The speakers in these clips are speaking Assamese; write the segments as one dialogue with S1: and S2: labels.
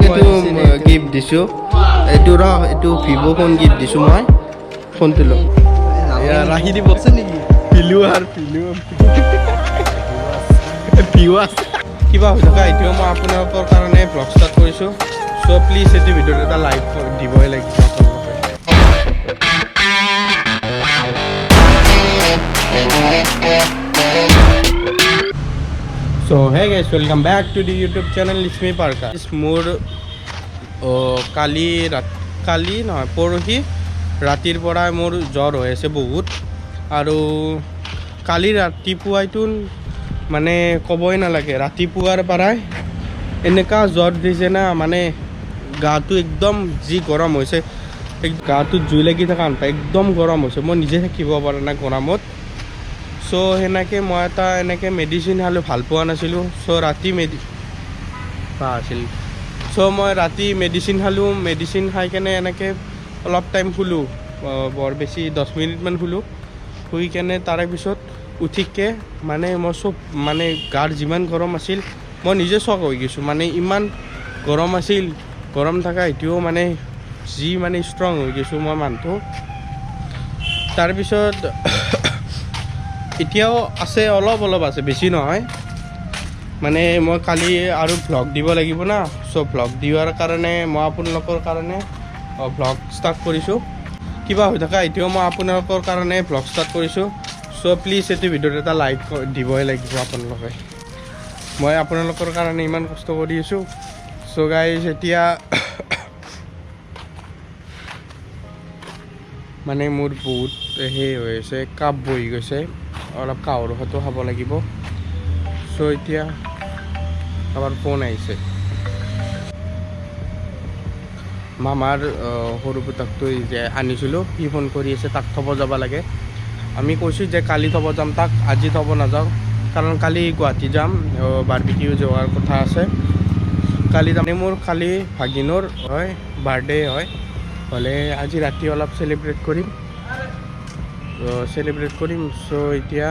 S1: এইটো গিফ্ট দিছোঁ, এইটো ৰ, এইটো ভিভ' ফোন গিফ্ট দিছোঁ মই। ফোনটো ল, ৰাখি দিব। পিলু আৰু পিলু ভিউৱাৰ্ছ কিবা হৈ থকা। এইটোও মই আপোনালোকৰ কাৰণে ব্লগ ষ্টাৰ্ট কৰিছোঁ। চ' প্লিজ এইটো ভিডিঅ'ত এটা লাইক দিবই লাগিব আপোনালোকে। So hey guys, welcome back to the YouTube channel, it's me Parker. মোৰ কালি ৰাত, কালি নহয়, পৰহি ৰাতিৰ পৰাই মোৰ জ্বৰ হৈ আছে বহুত। আৰু কালি ৰাতিপুৱাইতো মানে ক'বই নালাগে, ৰাতিপুৱাৰ পৰাই এনেকুৱা জ্বৰ দিছে না, মানে গাটো একদম যি গৰম হৈছে, গাটোত জুই লাগি থকা আনটা একদম গৰম হৈছে। মই নিজে থাকিব পৰা নাই গৰমত। চ' সেনেকৈ মই এটা এনেকৈ মেডিচিন খালোঁ, ভাল পোৱা নাছিলোঁ। চ' ৰাতি আছিল। চ' মই ৰাতি মেডিচিন খালোঁ। মেডিচিন খাই কেনে এনেকৈ অলপ টাইম শুলোঁ, বৰ বেছি 10 মিনিটমান শুলোঁ। শুই কেনে তাৰে পিছত উঠিকে মানে মই চব মানে গাৰ যিমান গৰম আছিল, মই নিজে চক হৈ গৈছোঁ। মানে ইমান গৰম আছিল, গৰম থকা এতিয়াও মানে যি মানে ষ্ট্ৰং হৈ গৈছোঁ মই মানুহটো। তাৰপিছত এতিয়াও আছে, অলপ অলপ আছে, বেছি নহয়। মানে মই কালি আৰু ভ্লগ দিব লাগিব না। চ' ভ্লগ দিয়াৰ কাৰণে মই আপোনালোকৰ কাৰণে ভ্লগ ষ্টাৰ্ট কৰিছোঁ। কিবা হৈ থকা, এতিয়াও মই আপোনালোকৰ কাৰণে ভ্লগ ষ্টাৰ্ট কৰিছোঁ। চ' প্লিজ এইটো ভিডিঅ'ত এটা লাইক দিবই লাগিব আপোনালোকে। মই আপোনালোকৰ কাৰণে ইমান কষ্ট কৰি আছোঁ। চ' গাইজ, এতিয়া মানে মোৰ বহুত সেই হৈ আছে, কাপ বহি গৈছে, অলপ কাহৰ ঔষধো খাব লাগিব। চ' এতিয়া কাৰোবাৰ ফোন আহিছে। মামাৰ সৰু পুতেকটো যে আনিছিলোঁ, সি ফোন কৰি আছে, তাক থ'ব যাব লাগে। আমি কৈছোঁ যে কালি থ'ব যাম তাক, আজি থ'ব নাযাওঁ, কাৰণ কালি গুৱাহাটী যাম, বাৰ্বিকিউ যোৱাৰ কথা আছে কালি। তাৰমানে মোৰ কালি ভাগিনৰ হয় বাৰ্থডে হয়, হ'লে আজি ৰাতি অলপ চেলিব্ৰেট কৰিম, চেলিব্ৰেট কৰিম। চ' এতিয়া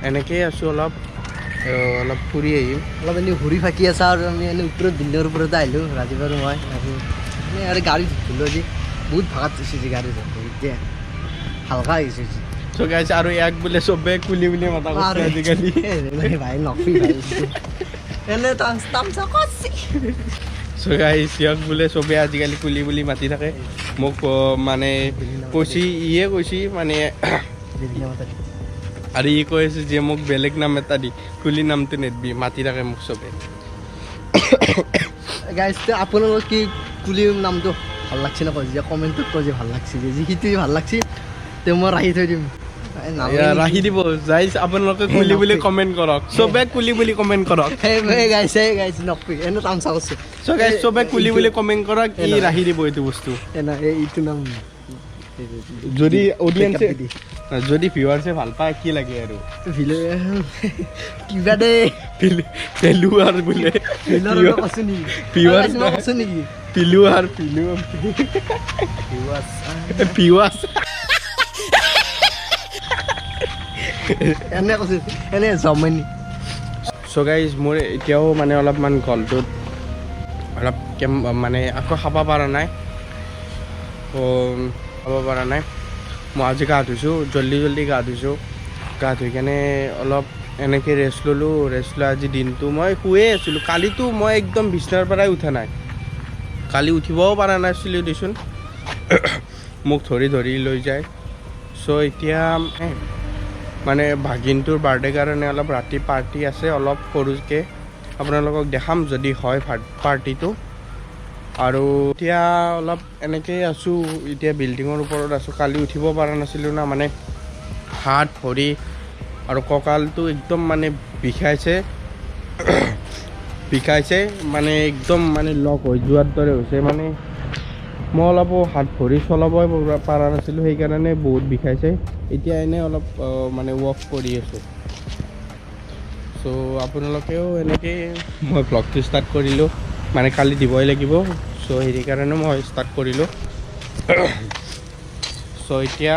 S1: এনেকেই আছোঁ, অলপ অলপ ফুৰি আহিম।
S2: অলপ এনেই ঘূৰি ফাকি আছা। আৰু আমি এনেই ওপৰত বিল্ডিঙৰ ওপৰতে আহিলোঁ ৰাতিপুৱা। আৰু মই আৰু এনেই আৰু গাড়ী ধুলোঁ আজি, বহুত ভাগাত ধুইছোঁ গাড়ী। এতিয়া হালকা আহিছে।
S1: চ' গাইছ, আৰু ইয়াক বোলে চবে কুলি বুলি মাতা কৰিছে আজিকালি।
S2: ভাই, নকবি ভাই, এনে তামচা কৰছি।
S1: চ' গাইছ, ইয়াক বোলে চবে আজিকালি কুলি বুলি মাতি থাকে। মোক মানে কৈছি, ইয়ে কৈছি মানে, আৰু ই কৈ আছে যে মোক বেলেগ নাম এটা দি, কুলি নামটো নেদবি, মাতি থাকে মোক চবে।
S2: গাইছ, আপোনালোক কি কুলি নামটো ভাল লাগছে না কয় যে কমেণ্টত কয় যে ভাল লাগছে, যে যিটো ভাল লাগছে তে মই ৰাখি থৈ দিম।
S1: ৰাখি দিব। গাইছ, আপোনালোকে কুলি বুলি কমেণ্ট কৰক, চবে কুলি বুলি কমেণ্ট কৰক।
S2: গাইছ, নকবি, এনে তামচা কৰছে।
S1: চ' গাইছ, চবে কুলি বুলি কমেণ্ট কৰক, ই ৰাখি দিব এইটো বস্তু।
S2: এনে এইটো নাম
S1: যদি অডিয়েঞ্চে, যদি ভিউৱাৰ্ছে ভাল পায়, কি লাগে আৰু।
S2: কিবা দে।
S1: পেলুৱাৰ বোলে।
S2: নেকি?
S1: পিলুৱাৰ, পিলু, ভিউৱাৰ্ছ।
S2: এনে কৈছে, এনে জমনি।
S1: চ' গাইজ, মোৰ এতিয়াও মানে অলপমান গলটোত অলপ কেম, মানে আকৌ খাব পৰা নাই, খাব পৰা নাই। মই আজি গা ধুইছোঁ, জল্দি জল্দি গা ধুইছোঁ। গা ধুই কেনে অলপ এনেকৈ ৰেষ্ট ল'লোঁ। ৰেষ্ট লৈ আজি দিনটো মই শুয়ে আছিলোঁ। কালিতো মই একদম বিচনাৰ পৰাই উঠা নাই, কালি উঠিবও পৰা নাছিলোঁ দেচোন, মোক ধৰি ধৰি লৈ যায়। চ' এতিয়া মানে ভাগিনটোৰ বাৰ্থডে কাৰণে অলপ ৰাতি পাৰ্টি আছে, অলপ সৰুকৈ আপোনালোকক দেখাম যদি হয় পাৰ্টিটো। আৰু এতিয়া অলপ এনেকেই আছোঁ, এতিয়া বিল্ডিঙৰ ওপৰত আছোঁ। কালি উঠিব পৰা নাছিলোঁ না, মানে হাত ভৰি আৰু কঁকালটো একদম মানে বিষাইছে, বিষাইছে, মানে একদম মানে লক হৈ যোৱাৰ দৰে হৈছে। মানে মই অলপো হাত ভৰি চলাবই পৰা নাছিলোঁ, সেইকাৰণে বহুত বিষাইছে। এতিয়া এনেই অলপ মানে ৱক কৰি আছোঁ। চ' আপোনালোকেও এনেকেই মই ভ্লগটো ষ্টাৰ্ট কৰিলোঁ, মানে কালি দিবই লাগিব। চ' সেইকাৰণে মই ষ্টাৰ্ট কৰিলোঁ। চ' এতিয়া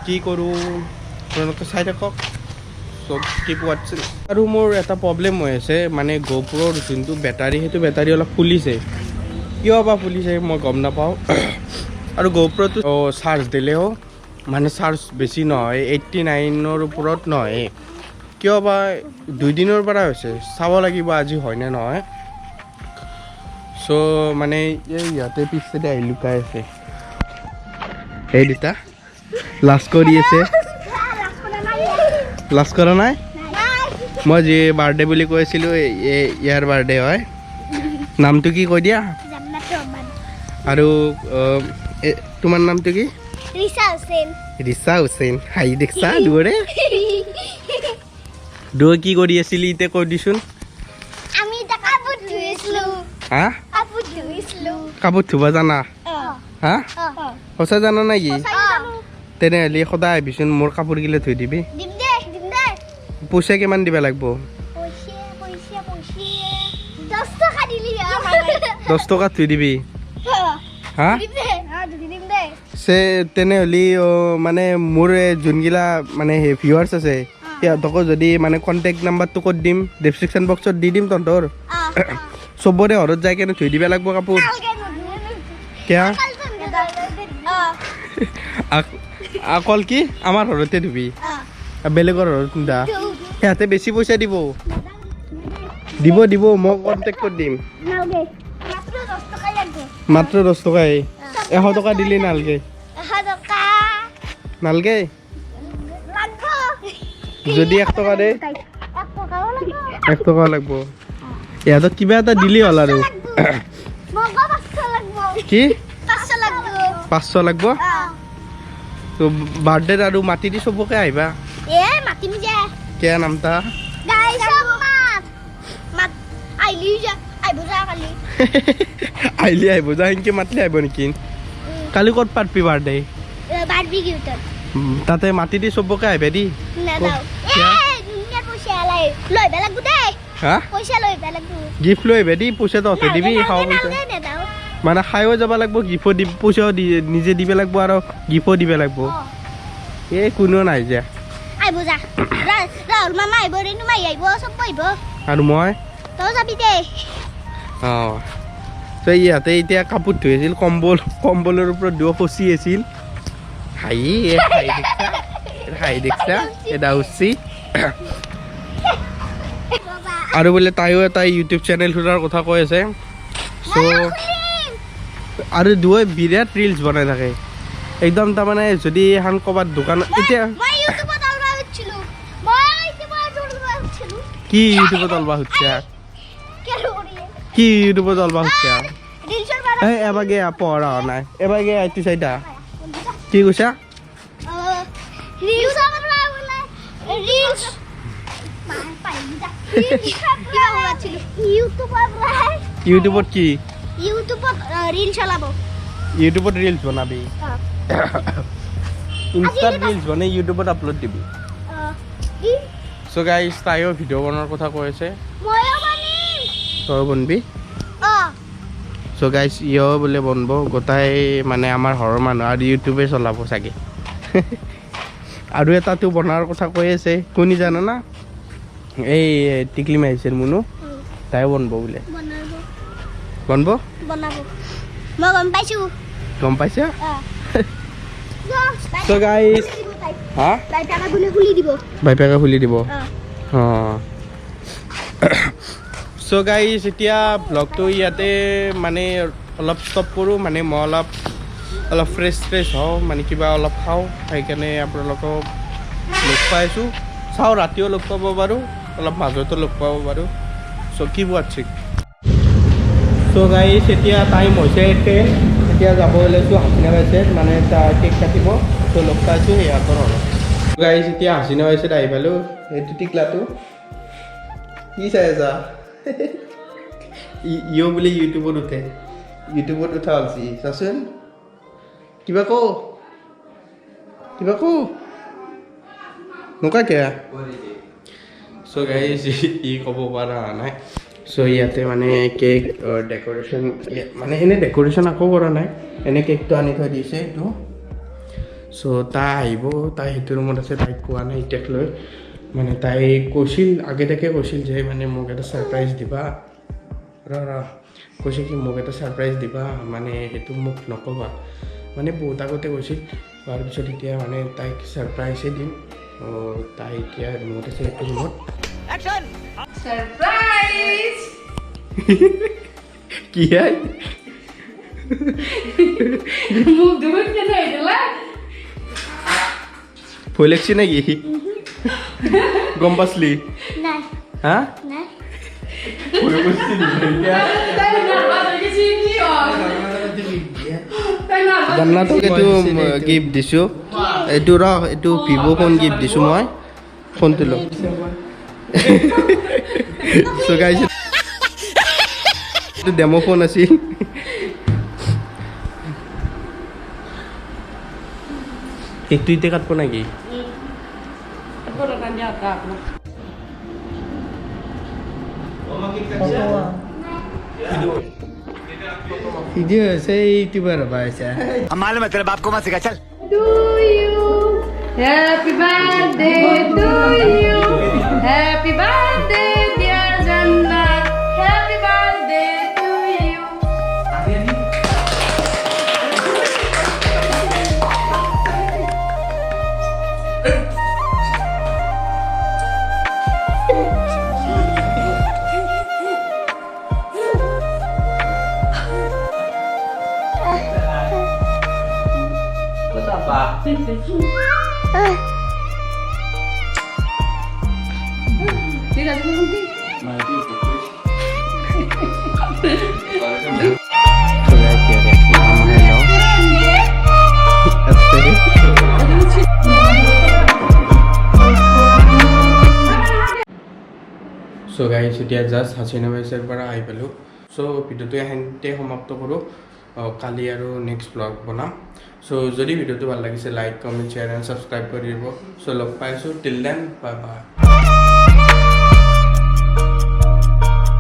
S1: কি কৰোঁ আপোনালোকে চাই থাকক। চ' কিপ ৱাটছিং। আৰু মোৰ এটা প্ৰব্লেম হৈ আছে, মানে গ'প্ৰ'ৰ যোনটো বেটাৰী, সেইটো বেটাৰী অলপ ফুলিছে। কিয় বা ফুলিছে মই গম নাপাওঁ। আৰু গ'প্ৰ'টো চাৰ্জ দিলেও মানে চাৰ্জ বেছি নহয়, 89ৰ ওপৰত নহয়। কিয় বা 2 দিনৰ পৰা হৈছে। চাব লাগিব আজি হয়নে নহয়। চ' মানে এই ইয়াতে পিছতে আহি লুকাই আছে। এই দুটা লাজ কৰি আছে। লাজ কৰা নাই। মই যি বাৰ্থডে বুলি কৈছিলোঁ, ইয়াৰ বাৰ্থডে হয়। নামটো কি কৈ দিয়া।
S3: জান্নাত ৰহমান।
S1: আৰু তোমাৰ নামটো কি?
S3: ৰিচা হুছেইন।
S1: ৰিচা হুছেইন। হাঁহি দেখছা দুয়োৰে। দুয়ো কি কৰি আছিলি এতিয়া কৈ দিচোন।
S3: আমি এতিয়া কাপোৰ ধুইছিলো।
S1: হা?
S3: কাপোৰ ধুইছিলো।
S1: কাপোৰ ধুব জানা? হা, সঁচা জানা নেকি? তেনেহ'লে সদায় আহিবিচোন, মোৰ কাপোৰগিলা ধুই দিবি।
S3: দিম দে, দিম দে।
S1: পইচা কিমান দিব লাগিব?
S3: পইচা, পইচা, পইচা 10 টকা দিলি।
S1: 10 টকাত ধুই দিবি? হা?
S3: দিম দে, দিম দে।
S1: চে তেনেহ'লে মানে মোৰ এই যোনগিলা মানে ভিউৱাৰ্ছ আছে, সিহঁতকো যদি মানে কণ্টেক্ট নাম্বাৰটো ক'ত দিম? ডেছক্ৰিপশ্যন বক্সত দি দিম। তহঁতৰ চবৰে ঘৰত যাই কেনে ধুই দিব লাগিব কাপোৰ। কিয়া? অকল কি আমাৰ ঘৰতে ধুবি, বেলেগৰ ঘৰত নিদা? সিহঁতে বেছি পইচা দিব। দিব, দিব, মই কণ্টেক্ট কৰি দিম।
S3: মাত্ৰ 10 টকা লাগিব।
S1: মাত্ৰ 10 টকাই? 100 টকা দিলে নালগে?
S3: 100 টকা।
S1: নালগে?
S3: লাগব।
S1: যদি 1 টকা দে?
S3: 1 টকাও লাগব।
S1: 1 টকা লাগব। ইহঁতক কিবা এটা দিলেই হ'ল আৰু।
S3: মোক 500 লাগব।
S1: কি?
S3: 500 লাগব।
S1: 500 লাগব? তো বাৰ্থডেত আৰু মাতি দি চবকে আহিবা।
S3: এ মাতিম যে।
S1: কিয়া নামতা?
S3: গাইছ, মাত মাত, আইলি যা, আহিব যা কালি।
S1: আহিলি আহিব যা। সেনকে মাতিলে আহিব নেকি? কালি ক'ত পাতবি বাৰ্থডে?
S3: বাৰ্বিকিউটত।
S1: তাতে মাতি দি চবকে আহিবা দি।
S3: নাযাওঁ।
S1: কিয়া?
S3: এ দুনিয়াৰ পইচা লৈ লৈ আহিব লাগব দেই।
S1: হা?
S3: পইচা লৈ আহিব লাগব।
S1: গিফ্ট লৈ আহিবা দি, পইচা তহঁতে দিবি, খাব পইচা।
S3: নালগে, নাযাওঁ।
S1: মানে খায়ো যাব লাগিব, গিফ্টো দি, পইচাও দি নিজে দিব লাগিব আৰু গিফ্টো দিব লাগিব। এই কোনেও নাই যা।
S3: আহিব যা। ৰাহুল মামা আহিব, ৰেণু মাহী আহিব, চব আহিব।
S1: আৰু মই?
S3: তই যাবি দেই।
S1: অঁ, ত ইহঁতে এতিয়া কাপোৰ ধুই আছিল, কম্বল, কম্বলৰ ওপৰত দুয়ো ফচি আছিল। হাঁহি, এই হাঁহি দেখছা, হাঁহি দেখছা, এটা উঠছি। আৰু বোলে তাইও এটা ইউটিউব চেনেল খোলাৰ কথা কৈ আছে। চ' আৰু দুয়ো বিৰাট ৰিলচ বনাই থাকে একদম। তাৰমানে যদি এখন ক'ৰবাত দোকান এতিয়া
S3: মই ইউটিউবত অলবা উঠছিলো, মই ইউটিউবত অলবা উঠছিলো।
S1: কি ইউটিউবত অলবা সুধছা?
S3: কেন করি?
S1: কি ইউটিউবত অলবা সুধছা?
S3: ৰিলচৰ বাৰা।
S1: এই এবাগে পঢ়া হোৱা নাই, এবাগে এইটো চাইটা কি কৈছা?
S3: ৰিলচ বাৰা বোলে, ৰিলচ কিবা ভাবছিলো ইউটিউবৰ।
S1: ইউটিউবত কি?
S3: ইউটিউবত ৰিল চলাব।
S1: ইউটিউবত ৰিলচ বনাবি? ইনষ্টাত ৰিলচ বনাই ইউটিউবত আপলোড দিবি? চ' গাইজ, তাইও ভিডিঅ' বনোৱাৰ কথা কৈ আছে।
S3: ময়ো বনিম।
S1: তই বনবি?
S3: অ।
S1: চ' গাইজ, ইও বোলে বনব। গোটাই মানে আমাৰ ঘৰৰ মানুহ আৰু ইউটিউবে চলাব চাগে। আৰু এটাতো বনোৱাৰ কথা কৈ আছে, কোনি জানা না, এই টিকলি মাৰিছিল মুনু, তাইও বনব বোলে।
S3: বনাব।
S1: বনব।
S3: বনাব, মই গম পাইছো।
S1: গম পাইছা?
S3: অ।
S1: চ' গাইজ, হা?
S3: বাই বোলে খুলি দিব।
S1: বাইপেকে খুলি দিব।
S3: অ।
S1: অঁ, চ' গাইজ, এতিয়া ব্লগটো ইয়াতে মানে অলপ ষ্টপ কৰোঁ। মানে মই অলপ অলপ ফ্ৰেছ ফ্ৰেছ হওঁ, মানে কিবা অলপ খাওঁ, সেইকাৰণে আপোনালোকক লগ পাইছোঁ। চাওঁ, ৰাতিও লগ পাব পাৰোঁ, অলপ মাজতো লগ পাব পাৰোঁ। চ' কিপ ৱাটছিং। চ' গাইজ, এতিয়া টাইম হৈছে 10। এতিয়া যাব ওলাইছোঁ হাচিনা বাইছে, মানে কেক কাটিব। চ' লগ পাইছোঁ সিহঁতৰ ঘৰত। গাইজ, এতিয়া হাচিনা বাইছত আহি পালোঁ। সেইটো টিকলাটো কি চাই আছা? ইও বোলে ইউটিউবত উঠে, ইউটিউবত উঠা হৈছে। চাচোন, কিবা কওঁ, কিবা কওঁ, নকয় কিয়া? চ' গাইজ, ই ক'ব পৰা নাই। চ' ইয়াতে মানে কেক ডেক'ৰেশ্যন, মানে এনেই ডেক'ৰেশ্যন আকৌ কৰা নাই, এনেই কেকটো আনি থৈ দিছে এইটো। চ' তাই আহিব, তাই সেইটো ৰুমত আছে, তাইক কোৱা নাই এতিয়াক লৈ। মানে তাই কৈছিল আগেটাকে কৈছিল যে মানে মোক এটা ছাৰপ্ৰাইজ দিবা, ৰ ৰ কৈছে কি মোক এটা ছাৰপ্ৰাইজ দিবা, মানে সেইটো মোক নক'বা, মানে বহুত আগতে কৈছিল। তাৰপিছত এতিয়া মানে তাইক ছাৰপ্ৰাইজে দিম। তাই এতিয়া ৰুমত আছে, এইটো ৰুমত।
S4: Surprise!
S1: কি হয়?
S4: মোক দুখন কেনে হৈ দিলা?
S1: ভয় লাগছে নেকি? গম পাইছিলি?
S3: নাই।
S1: হা?
S3: নাই।
S1: ভয় কৰিছি নেকি এতিয়া?
S4: তাই নাৰ্ভাছ হৈ গৈছে, কি হ'ল? তাই নাৰ্ভাছ।
S1: জান্নাতক এইটো গিফ্ট দিছোঁ, এইটো ৰ, এইটো ভিভ' ফোন গিফ্ট দিছোঁ মই, ফোনটো ল। চ' গাইছ, এইটো ডেম' ফোন আছিল। কেকটো এতিয়া কাটব নেকি?
S2: ভিডিঅ' হৈছে ইউটিউবাৰ হ'ব হৈছে।
S5: मालूम है तेरे बाप को मत सिखा, चल।
S4: To you. Happy birthday to you. Happy birthday, dear Jannat. Happy birthday to you. ঠিক আছে শুনতি।
S1: চ' গাইছ, এতিয়া জাষ্ট হাচিনা বাইছৰ পৰা আহি পালোঁ। চ' ভিডিঅ'টো এইখিনিতে সমাপ্ত কৰোঁ। কালি আৰু নেক্সট ব্লগ বনাম। চ' যদি ভিডিঅ'টো ভাল লাগিছে, like, comment, share and subscribe কৰি দিব। চ' লগ পাইছোঁ, till then bye bye.